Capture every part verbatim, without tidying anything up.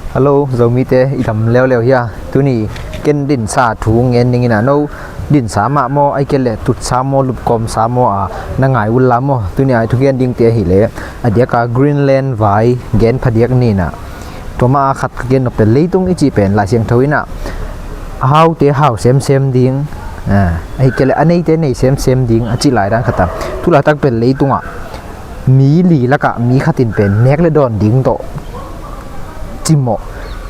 Hello, Zomite, i dam leuleu hia? Tuni ken dinsa thu ngen ning ina, no dinsa mah maw, ai kei le tutsa maw, lupkawmsa maw a na ngai ula maw? Tuni a i thugen dingte ahileh a diaka Greenland vai gen phadiak nina. Tua mah a khat ka gen nop pen, leitung i cih pen Lai Siangtho ina a haute hau semsem ding, a, ai kei le a neite nei semsem ding a cih lai dan khat a. Tulaitak pen leitungah mi li lakah mi khatin pen nek le dawn ding tawh cimawh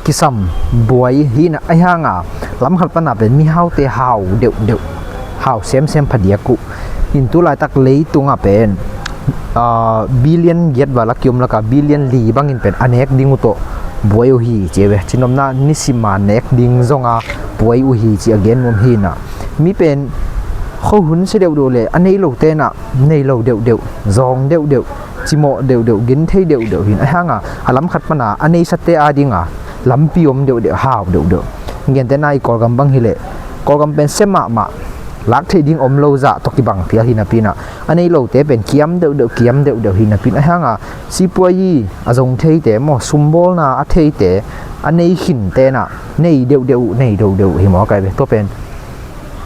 kisam buai hina, ahi hanga lam khat pana pen mi haute hau deuhdeuh, hau semsem phadiak uh. In tulaitak leitungah pen, a, billion giat val a kiom lakah billion li bangin pen a nek ding uh tawh buai uh hi ci ve. Cinopna nisima nek ding zonga buai uh hi ci a gen nuam hina. Mi pen khuahun sia deuhdeuh le a nei lo tenah nei lo deuhdeuh, zawng deuhdeuh, cimawh deuhdeuh, genthei deuhdeuh hin, ahi hanga a lam khat pana a neisate adinga lampi om deuhdeuh, hau deuhdeuh. Gentehna i Kawlgam bang hileh Kawlgam pen sia mahmah, lak theih ding om lo zah tawh kibang phial hinapinah a nei lote pen kiam deuhdeuh, kiam deuhdeuh hinapin, ahi hanga sipuai i a zong theite maw, sumbawlna a theite, a nei khin tenah nei deuhdeuh uh, nei deuhdeuh uh hi maw kai ve. Tua pen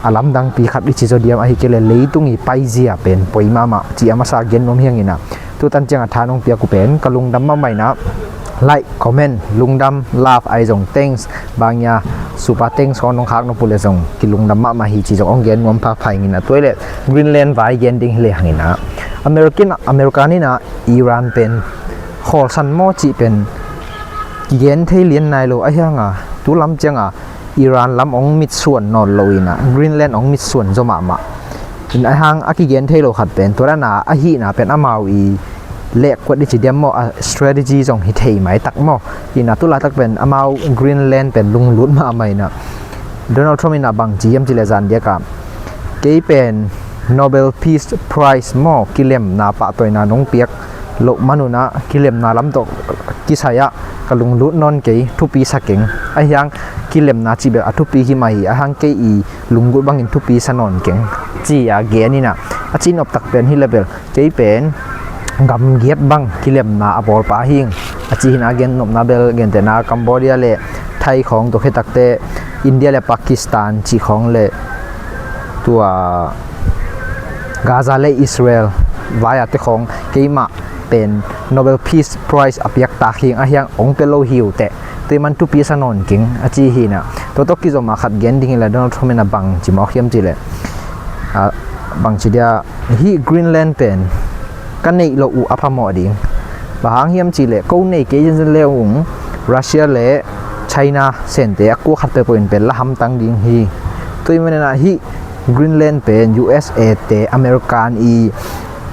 a lamdangpi khat i ci zaw diam, ahi kei le leitung i paizia pen poi mahmah ci a masa gen nuam hiangina. Tutan cianga tha nong piak uh pen ka lungdam mahmah ina, like, comment, lungdam, love, ai zong thanks, bangia super thanks hong nong khak nop uh le zong kilungdam mahmah hi ci zong hong gen nuam phapha ingina. Tua i le Greenland vai gen ding hi le hangina, American, American ina Iran pen khawlsan maw cih pen kigen thei lian nai lo, ahi hanga tu lam cianga Iran lam hong mitsuan nawn lo ina, Greenland hong mitsuan zaw mahmah. In ahi hang a kigen thei lo khat pen tua dana a hihna pen amau i lehkuat i ci diam maw, a strategy zong hi thei maitak maw. Ina tulaitak pen amau Greenland pen lunglut mahmah ina. Donald Trump ina bang ci hiam cih le zan diaka kei pen Nobel Peace Prize maw, kilemna pahtawina nong piak loh manunah kilemna lam tawh kisai-ah ka lunglut nawn kei, thupi sa keng. Ahi hang kilemna cih bel a thupi hi mah hi, ahi hang kei i lunggulh bangin thupi sa nawn keng ci-a gen ina, a ci noptak pen hi le bel kei pen gamgiat bang kilemna a bawlpa hing a ci hina. Gen nopna bel gentehna Cambodia le Thai khawng, tua khit takte India le Pakistan cih khawng le tua Gaza le Israel vai-ate khawng keimah pen Nobel Peace Prize a piaktak hing, ahi hang hong pia lo hi uh teh, tua man thupi sa nawn keng a ci hina. Tua tawh kizom a khat gen ding hi le Donald Trump ina bang ci mawk hiam cih le, a, bang ci dia, hih Greenland pen ka neih loh uh a phamawh ding. Bang hang hiam cih le ko nei kei zenzen le ung Russia le China sente a kua khat peuhpeuh in pen la hamtang ding hi. Tua i manina hih Greenland pen U S A te, American i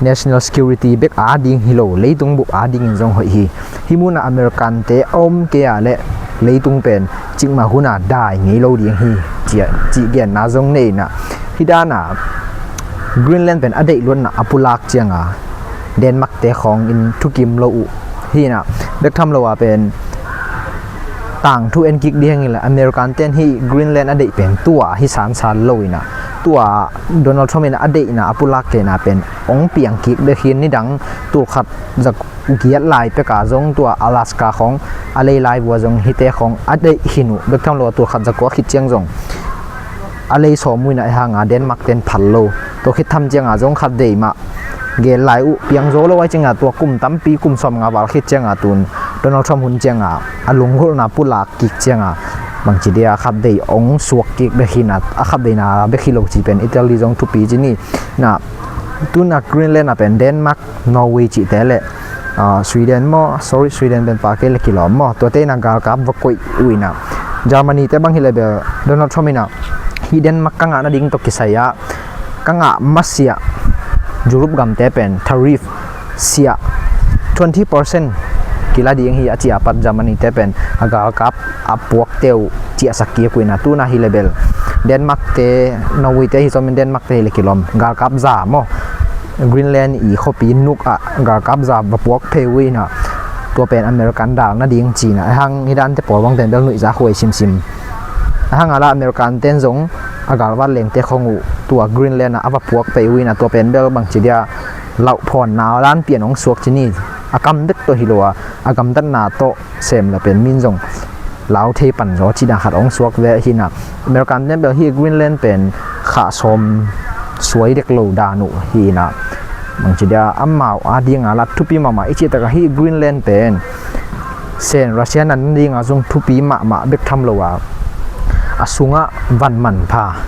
national security bek ading hi lo, leitung bup adingin zong hoih hi. Hih munah American te a om kei a le leitung pen cikmah huna dai ngei lo ding hi, ci-a, cih genna zong nei ina. Hih dana Greenland pen a deih luatna a pulak cianga Denmark te khawng in thukim lo uh hina. Bek tham lo a pen tangthu en kik ding hi le American ten hih Greenland a deih pen tua hi sansan lo ina, tua Donald Trump in a deihna a pulak kena pen hong piang kik bek hi. Nidang tulkhat za giat lai peka zong tua Alaska khawng a lei lai vua zong hite khawng a deih khin uh. Bek tham lo a tulkhat zakua khit ciang zong a lei sawm uh ina, ahi hanga Denmark ten phal lo. Tua khit tham cianga zong khat deih mah gel lai uh piang zo lo ai cianga tua kum tampi, kum sawmnga val khit cianga tun Donald Trump hun cianga a lunggulhna pulak kik cianga bang ci dia khat deih hong suak kik bek hi ina, a khat deihna bek hi lo ci pen Italy zong thupi ci ni. Na, tuna Greenland a pen Denmark, Norway cihte le, ah, Sweden maw, sorry, Sweden pen pa kei le kilawm maw, tuate ina galkap va koih uh ina. Germany te bang hi le bel Donald Trump ina hih Denmark ka ngah nading tawh kisai-ah ka ngah masiah Europe gamte pen tariff siah twenty percent kila ding hi a ci a pat Germany te pen a galkap a puakte uh ciahsak kik uh ina. Tuna hi le bel Denmark te, Norway te hi sawmin Denmark te hi le kilawm, galkap za maw, Greenland i khuapi nuk ah galkap za va puak phei uh ina. Tua pen American dal nading cina, ahi hang hih dante pawl bang ten bel nuihza khuai simsim. Ahi hang a la American ten zong a galvat lengte khawng uh tua Greenland ah a va puak phei uh ina. Tua pen bel bang ci dia lauhphawnna dan pian hong suak ci ni. A kam dek tawh hi lo a, a gamtatna tawh sem la pen min zong lau thei pan zaw cih dan khat hong suak ve hi na. American ten bel hih Greenland pen khah sawm suai dek lo dan uh hi na. Bangci dia amau a dinga la thupi mahmah i cih takah hih Greenland pen Sen Russia nan dinga zong thupi mahmah bek tham lo a, a sungah van manpha,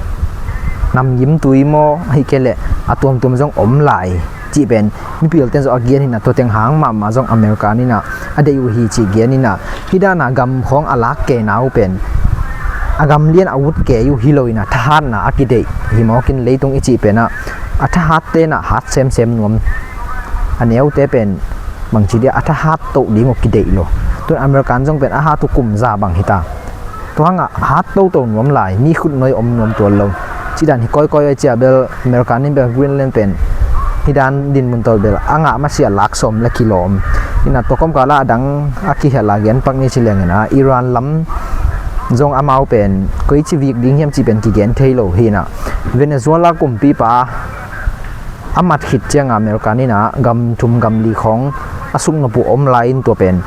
namgim tui maw, ahih kei leh a tuamtuam zong om lai cih pen mipil ten zong a gen hi na, tua teng hang mahmah zong American in a deih uh hi cih gen hi na. Hih dana gam khawng a lak kei na uh pen a gam lian a ut kei uh hi lo in a, thahatna a kideih hi mawk in, leitung i cih pen ah a thahat ten ah hat semsem nuam, a neute pen bangci dia a thahat toh ding uh kideih lo. Tun American zong pen a hat uh kum za bang hi ta. Tua hangah hat toto nuam lai, mi khut nuai om nuam tuan lo. Cih dan hi kawikawi a cia bel American in bel Greenland pen hih dan dinmun tawh bel a ngah masiah lak sawm le kilawm. Hi na, tua kawmkal ah a dang a kihel a gen pak ni ci liangin a, Iran lam zong amau pen koici vik ding hiam cih pen kigen thei lo hi na. Venezuela kumpipa a mat khit cianga American in a gam thum gam li khawng a suknop uh om lai in, tua pen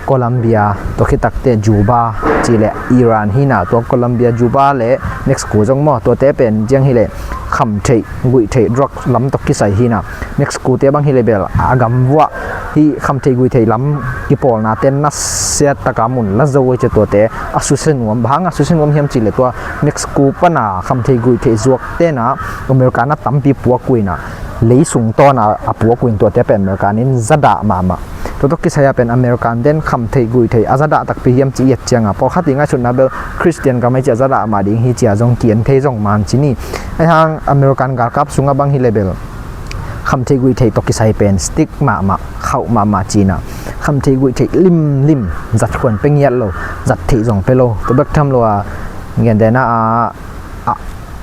Colombia, tua khit takte Cuba cih leh Iran hi na, tua Colombia, Cuba le Mexico zong maw, tuate pen ciang hi leh khamtheih guihtheih drug lam tawh kisai hi na. Mexico te bang hi leh bel a gam vuah hih khamtheih guihtheih lam kipawlna ten nasiat taka mun la zo uh ci, tuate a susia nuam. Bang hang a susia nuam hiam cih leh tua Mexico pana khamtheih guihtheih zuak ten ah American a tampi puak uh in a, lei sung tawn a a puak uh in, tuate pen American in zadah mahmah. Tua tawh kisai a pen American ten khamtheih guihtheih a zadah takpi hiam cih i et cianga pawlkhat i ngaihsutna bel Christian gam ahi ciah zadah mah ding hi cia zong ki-en thei zong man ci ni. Ahi hang American galkap sungah bang hi leh bel khamtheih guihtheih tawh kisai pen strict mahmah, khauh mahmah ci na. Khamtheih guihtheih limlim, zat khuan pia ngiat lo, zat theih zong pia lo. Tua bek tham lo a, gentehna a, a,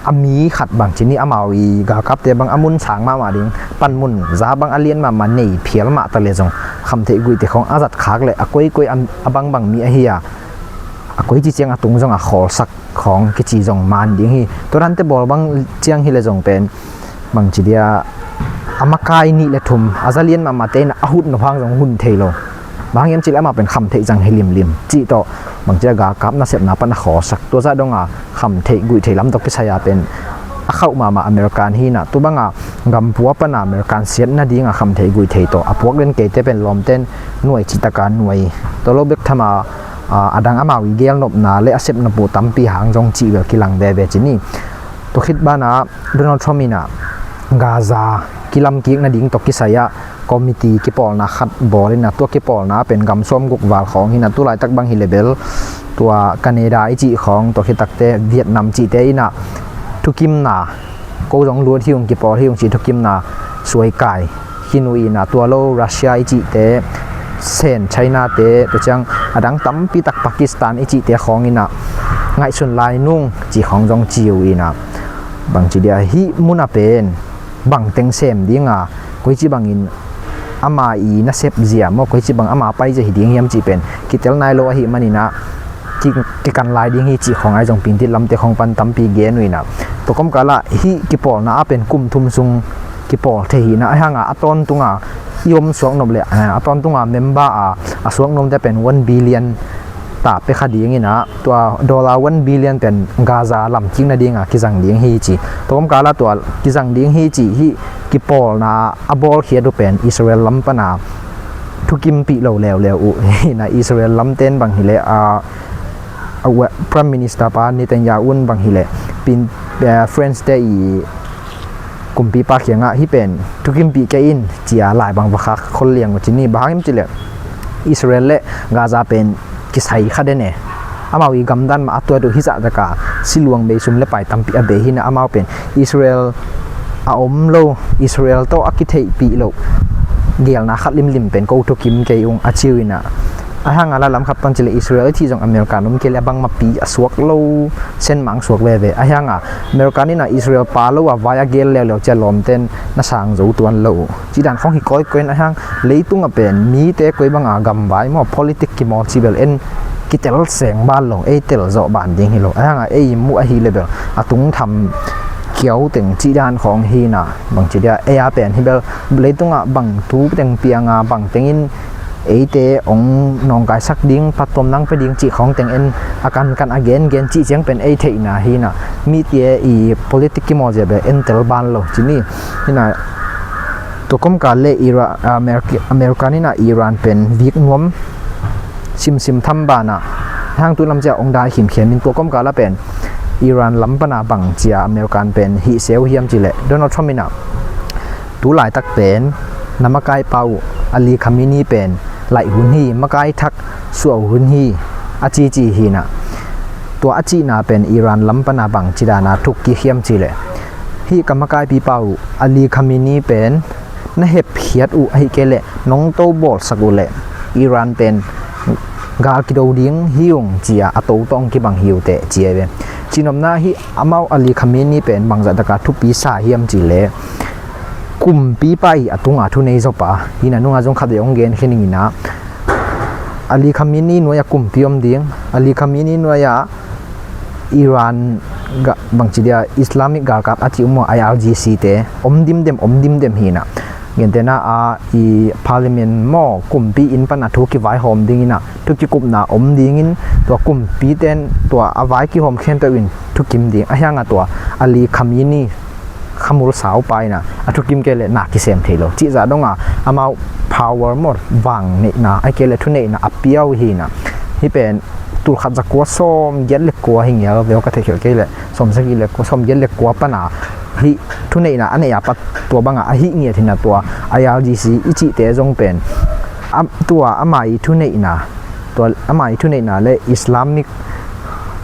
a mi khat bang ci ni, amau i galkapte bang a mun sang mahmah ding, panmun za bang a lian mahmah nei phial mah ta leh zong khamtheih guihtheih khawng a zat khak leh a koikoi a, a bangbang mi ahi a, a koici ciang a tung zong a khawlsak khawng kici zong man ding hi. Tua dante bawl bang ciang hi leh zong pen bangci dia a makai nih le thum a za lian mahmah te in a hut nop hang zong hun thei lo. Bang hiam cih leh amah pen khamtheih zang hi limlim cih tawh bangci a galkap nasepna pan a khawlsak. Tua zah donga khamtheih guihtheih lam tawh kisai a pen a khauh mahmah American hi na. Tua banga gampua pana American siat nadinga khamtheih guihtheih tawh a puak den keite pen lawmten nuai cih taka nuai. Tua lo bek tham a, a, a dang amau i gelnopna le a sepnop uh tampi hang zong cih bel kilang veve ci ni. Tua khit banah Donald Trump in a Gaza kilamkik nading tawh kisai ah committee kipawlna khat bawl in a, tua kipawlna pen gam sawmguk val khawng hi na, tu laitak bang hi leh bel tua Canada i cih khawng, tua khit takte Vietnam cihte in a thukimna, ko zong lut hi ung, kipawl hi ung cih thukimna suai kai khin uh in a, tua lo Russia i cihte, Sen China te, tua ciang a dang tampi tak Pakistan i cihte khawng in a ngaihsun lai nung cih khawng zong ci uh in a, bangci dia hih mun a pen bangteng sem dinga, koici bangin ama i nasep zia maw, koici bang ama pai zia hi ding hiam cih pen kitel nai lo ahih manin a, ki, kikan lai ding hi cih khawng ahi zong pingtit lamte khawng pan tampi gen uh in a. Tua kawmkal ah hih kipawlna a pen kum thum sung kipawl thei hi na, ahi hanga a tawntunga i om suak nop le, a tawntunga member a, a suak nuamte pen one billion ta pia kha ding in a, tua dollar one billion pen Gaza lamkik nadinga kizang ding hi ci. Tua kawmkal ah tua kizang ding hi ci, hih kipawlna a bawlkhiat uh pen Israel lam pana thukimpih lo leuleu uh hi na, Israel lamten bang hi leh a, a, Prime Minister pa Netanyahu un bang hi leh pin, eh, France te i kumpipa kiangah hih pen thukimpih kei in cia lai bang va khak khol liang uh ci ni. Bang hang hiam cih leh Israel le Gaza pen kisai kha den e. Amau i gamdan mah a tuat uh, hih zah taka siluang bei, sum le pai tampi a bei hi na, amau pen Israel a om lo, Israel tawh a kitheihpih loh gelna khat limlim pen ko thukim kei ung a ci uh in a. Ahi hanga la lam khat pan cih leh Israel i thih zong American om kei leh a bangmapi a suak lo, sen mang suak veve. Ahi hanga American in a Israel pa lo a vai a gel leuleu cia lawmten na sang zo tuan lo uh. Cih dan khawng hi kawikawi in, ahi hang leitung a pen mite koi banga gamvai maw, politic kimawl cih bel en kitel seng ban lo, ei tel zawh ban ding hi lo. Ahi hanga ei muh ahi leh bel a tungtham kiau teng cih dan khawng hi na, bangci dia ei a pen hi bel leitung ah bang tu teng pianga bangteng in eite hong nawngkaisak ding, phattuam nang pia ding cih khawng teng en a kankan a gengen cih ciang pen ei theihna hi-in ah, mite i politic kimawlzia bel en tel ban lo ci ni. Hi-in ah tua komkal le Iran, America, American in ah Iran pen vik nuam simsim tham banah hang tu lam ciah hong dai khimkhiam in, tua komkal ah pen Iran lam pana bang cia American pen hih seu hiam cih leh, Donald Trump in ah tu laitak pen na makaipa uh Ali Khamenei pen laih hun hi, makai thak suah hun hi, a cici hi-in ah, tua a cihna pen Iran lam pana bang ci dana thuk kik hiam cih leh, hih ka makaipipa uh Ali Khamenei pen na hepkhiat uh ahih kei leh nong to bawlsak uh leh Iran pen gal kido ding hi ung, cia a to tawh hong kibang hi uh teh, ci a ve. Cihnopna hih amau Ali Khamenei pen bangzah taka thupi sa hiam cih leh, kumpipa i a tunga thunei zawpa hi-in ah, nunga zong khatvei hong gen khin ning in ah, Ali Khamenei nuai-ah kumpi om ding, Ali Khamenei nuai-ah Iran ga-, bangci dia Islamic galkap a cih uh maw, I R G C te om dimdem, om dimdem hi-in ah, gentehna a i parliament maw, kumpi inn pana thu kivaihawm ding in ah, thu kikupna om ding in, tua kumpite in tua a vai kihawm khempeuh in thukim ding, ahi hang a tua Ali Khamenei khamul saupa in ah a thukim kei leh na kisem thei lo cih zah dong a, amau power maw, vang neihna ahih kei leh thuneihna a pia uh hi-in ah, hih pen tulkhat zakua sawmgiat le kua hi ngial ve aw, ka theihkhial kei leh sawmsagih le kua, sawmgiat le kua pana hih thuneihna a neih a pat tua banga a hih ngiat hi-in ah, tua I R G C i cihte zong pen a, tua ama i thuneihna, tua ama i thuneihna le Islamic,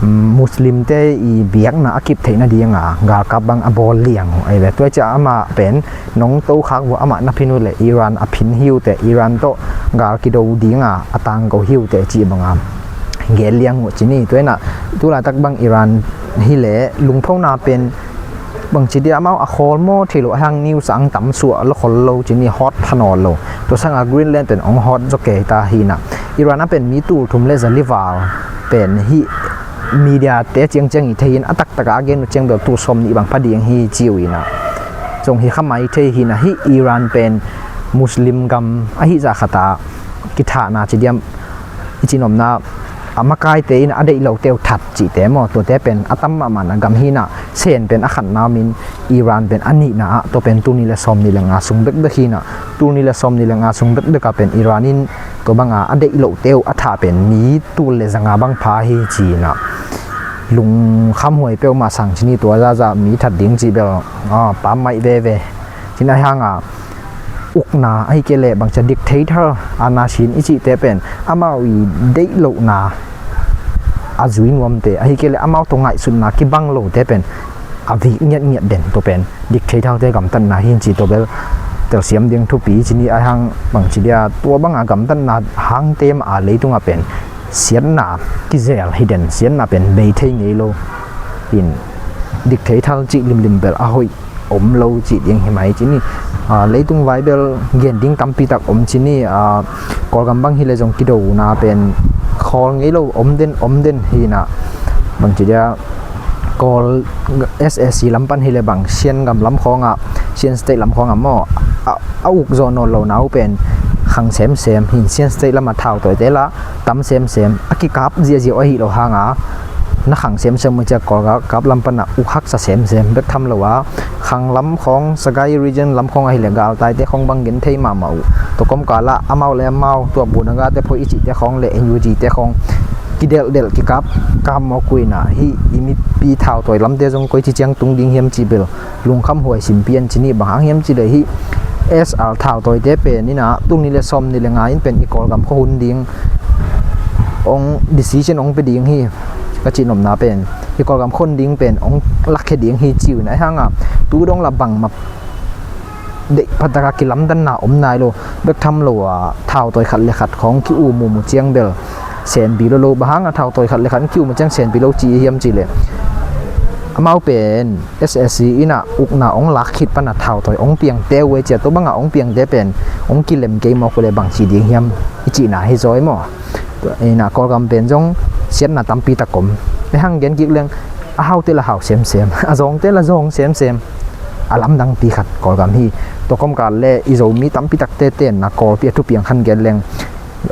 mm, Muslimte i biakna a kip theih nadinga galkap bang a bawl liang uh ahi ve. Tua ciah amah pen nong to khak uh, amah na phin uh leh Iran a phin hi uh teh, Iran tawh gal kido dinga a tangko hi uh teh, cih banga gen liang uh ci ni. Tua in ah tu laitak bang Iran hi leh lungphona pen bangci dia amau a khawl maw thei lo, ahi hang news ah hong tam suah lo khol lo ci ni, hot pha nawn lo. Tua sanga Greenland pen hong hot zaw kei ta hi-in ah, Iran ah pen mi tul thum le za li val pen hih media te ciangciang i thei in, a taktaka a gen uh ciang bel tul sawmnih bang pha ding hi ci uh in ah, zong hi kha mai thei hi-in ah, hih Iran pen Muslim gam ahih zah khat ah kithahna ci diam, i cihnopna a makaite in a deih lote uh that cihte maw, tuate pen a tam mahmahna gam hi-in ah, Sen pen a khatna om in, Iran pen a nihna ah, tua pen tul nih le sawmnih le nga sung bekbek hi-in ah, tul nih le sawmnih le nga sung bekbek ah pen Iran in tua banga a deih lote uh a thah pen mi tul le za nga bang pha hi ci-in ah, lungkhamhuai peuhmah sang ci ni. Tua zahzah mi that ding cih bel, ah, pammaih veve ci-in, ahi hang a ukna ahih kei leh bangci a dictator, ana sin i cihte pen amau i deih lohna a zui nuamte, ahih kei leh amau tawh ngaihsutna kibang lote pen a vik ngiatngiat den, tua pen dictator-te gamtatna hi-in ci, tua bel telsiam ding thupi ci ni. Ahi hang bangci dia tua banga gamtatna hangte mah a leitungah pen siatna kizel hi den, siatna pen bei thei ngei lo in, dictator cih limlim bel a hoih om lo cih ding hi mai ci ni. Ah, leitung vai bel gen ding tampi tak om ci ni. Ah, Kawlgam bang hi leh zong kidona pen khawl ngei lo om den, om den hi-in ah, bangci dia Kawl S A C lam pan hi leh bang Shan gam lam khawngah, Shan State lam khawngah maw, a, a uk zawh nawn lohna uh pen khang semsem hi-in, Shan State lamah thautawite lah tam semsem, a kikap ziahziah uh ahih loh hanga na khang semsem uh ciah Kawlgam kap lam panah uk haksa semsem bek tham lo a, khang lam khawng, Sagaing region lam khawng ahih leh galtaite khawng bang gen thei mahmah uh. Tua kawmkalah amau le amau, tua Buddha Gate phoih i cihte khawng le N U G te khawng kidelhdelh, kikap kap mawk uh in ah, hih i mipi thautawi lamte zong koici ciang tung ding hiam cih bel lungkhamhuai simpi an ci ni. Bang hang hiam cih leh hih S R thautawite pen in ah tul nih le sawmnih le nga in pen i Kawlgam khua hun ding hong decision hong pia ding hi. Ka cihnopna pen i Kawlgam khua hun ding pen hong lakkhia ding hi ci uh in ah, ahi hang a tu dong lah bangmah deih phataka kilamdanna om nai lo, bek tham lo a, thautawi khat le khat khawng ki-um um uh ciang bel senpi lo lo. Bang hang a thautawi khat le khat ki-um uh ciang senpi lo ci hiam cih leh, amau pen S A C in ah ukna hong lak khit pana thautawi hong piangte uh ei ciah, tua banga hong piangte pen hong kilem kei mawk uh leh bangci ding hiam i cihna hi zaw ei maw. In ah Kawlgam pen zong siatna tampi tak om. Ahi hang gen kik leng, a haute lah hau semsem, a zawngte lah zawng semsem. A lamdangpi khat Kawlgam hi. Tua kawmkal le i Zomi tampi takte tenna Kawlpi a thupiang khan gen leng,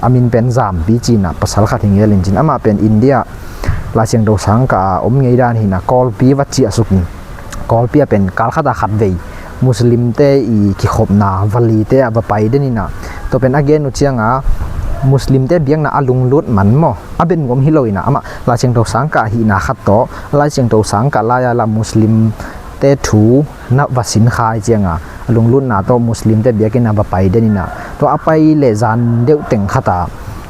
a min pen Zampi ci-in ah pasal khat hi ngelin cin, amah pen India Lai Siangtho sangkah a om ngei dan hi-in ah Kawlpi va ciahsuk in, Kawlpi ah pen kal khat a khat vei Muslimte i kikhopna Valley-te ah va pai den in ah, tua pen a gen uh ciangin Muslimte biakna a lunglut man maw, a bet nuam hi lo in ah, amah Lai Siangtho sangkah hihna khat tawh, Lai Siangtho sangkah lai-a la Muslimte thu na va sin kha ahih ciangin a lunglutna tawh Muslimte biakinn ah va pai den in ah, tua a pai leh zan deuh teng khat ah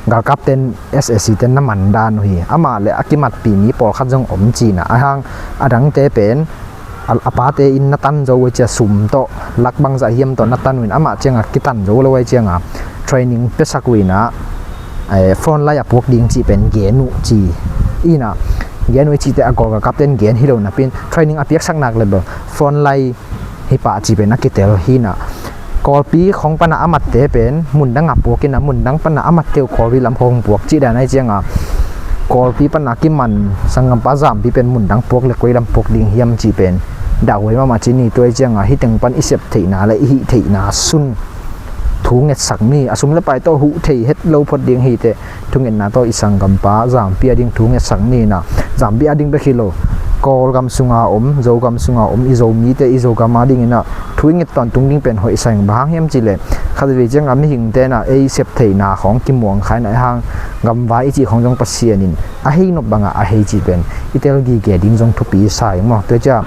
galkapte'n S A C-te na man dan uh hi. Amah leh a kimatpih mi pawlkhat zong om ci-in ah, ahih hang a dangte pen a, a pate inn na tan zo uh ahih ciang sum tawh, lak bangzah hiam tawh na tan uh in, amah ciangin kitan zo lo ahih ciangin training piasak uh in ah, eh, front line a puak ding cih pen gen uh ci. In ah gen uh i cihte a galkapte'n gen hi lo napi-in training a piaksak nak leh bel front line hi pah cih pen a kitel hi-in ah, Kawlpi khawng pan a a matte pen mundang a puak in ah, mundang pan a a matte uh Kawlpi lam khawng puak cih dan ahih ciangin, Kawlpi pan a kiman sanggampa Zampi pen mundang puak leh koi lam puak ding hiam cih pen dahhuai mahmah ci ni. Tua ahih ciangin hih teng pan i sep theihna leh i hih theihna sun thu ngetsak ni. A sum leh pai tawh huh thei het lo phot ding hi teh, thungetna tawh i sanggampa Zampi a ding thu ngetsak ni in ah, Zampi a ding bek hi lo, Kawlgam sunga om, Zogam sunga om i Zomite, i Zogam a ding in ah thu i nget tawntung ding pen hoih sa ing. Bang hang hiam cih leh khatvei ciangin mihingte'n ah ei sep theihna khawng kimuang kha in ah, ahih hang gamvai i cih khawng zong Pasian in a hei nop bangin a hei cih pen i tel gige ding zong thupi sa ing maw. Tua ahih ciangin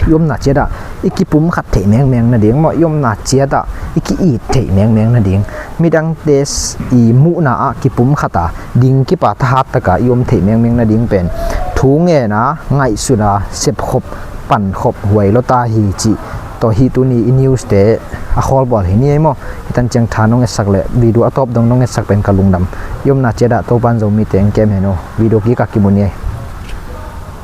i omna ciat ah i kipumkhat theih mengmeng nading maw, i omna ciat ah i ki-it theih mengmeng nading, midangte i muhna ah kipumkhat a ding kip a thahat tak a i om theih mengmeng nading pen thu ngen a, ngaihsut a, sepkhop, pankhop huai lua ta hi cih tawh hih tuni i news-te a khawlbawl hi ni ei maw. Hih tan ciang tha nong etsak leh video a tawp dong nong etsak pen ka lungdam. I omna ciat ah Topa'n Zomite hong kem hen aw. Video kik ah kimu ni ei.